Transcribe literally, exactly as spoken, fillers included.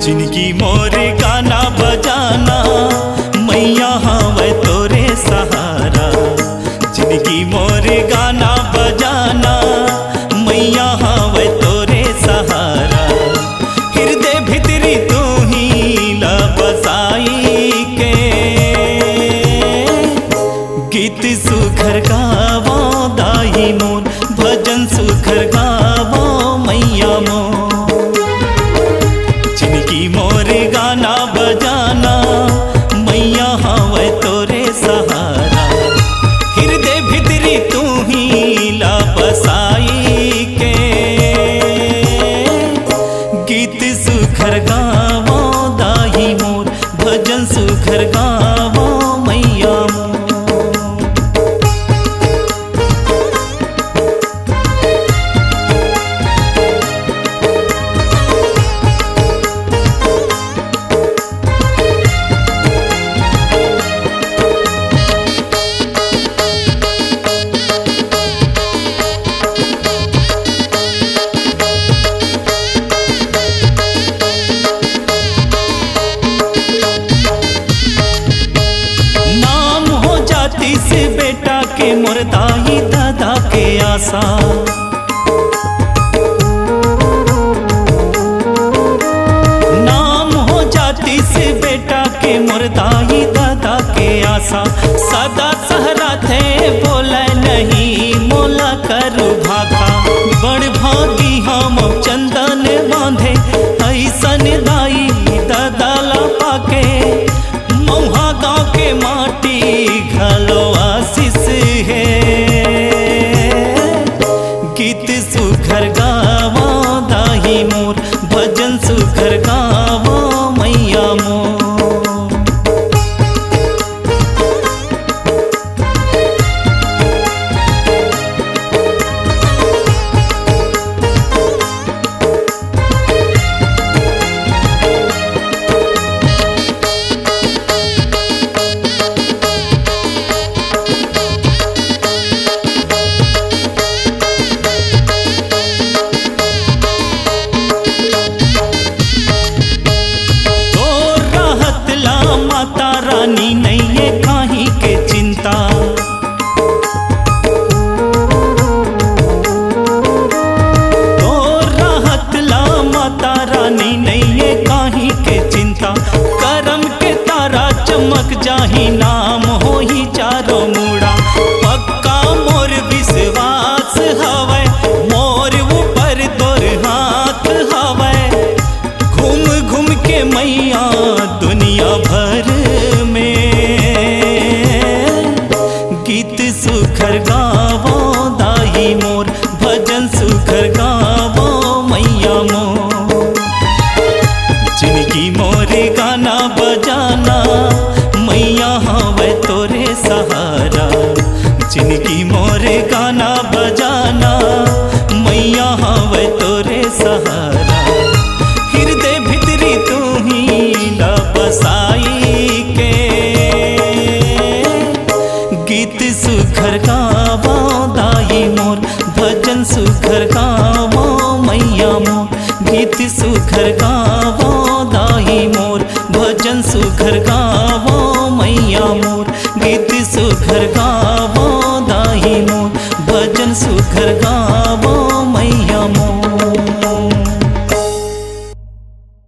जिनगी मोर गाना बजाना, मैया हवय तोरे सहारा। जिनगी मोर गाना बजाना, मैया हवय तोरे सहारा। हृदय भितरी तू ही ला बसाई के, गीत सुघर गावो दाई मोर, भजन सुघर गावो मैया मोर। जिनगी मोर गाना बजाना, मैया हवय तोरे सहारा। हृदय भितरी तू ही ला बसाई के, गीत सुघर गावो दाई मोर, भजन सुघर गावो मैया मोर। नाम हो जातिस बेटा के मोर दाई ददा के आसा। नाम हो जातिस बेटा के मोर दाई ददा के आसा। सदा सहरा थे बोले नहीं मोला करू भाखा। बड़ भागी हम चंदन बांधे, ऐसन दाई ददा ला पाके। मउहा गांव के माटी घलो आशीष हे। गीत सुघर गावा दाई मोर, भजन सुघर गावा मैया मोर। तोर रहत ला माता रानी नइये काहीं के चिंता। तोर रहत ला माता रानी नइये काहीं के चिंता। करम के तारा चमक जाही, नाम होही चारों मुड़ा। पक्का मोर विश्वास हवय, मोर ऊपर तोर हाथ हवय। घूम घूम के मैया दुनिया भर में गीत सुघर गावो दाई मोर, भजन सुघर गावो मैया मोर। जिनगी मोर गाना बजाना, मैया हवय तोरे सहारा। जिनगी मोर गाना बजाना, मैया हवय तोरे सहारा। हृदय भितरी तू ही ला बसाई के, गीत सुघर गावा दाई मोर, भजन सुघर गावा मैया मोर। गीत सुघर गावा दाई मोर, भजन सुघर गावा मैया मोर। गीत सुघर गावा दाई मोर, भजन सुघर गावा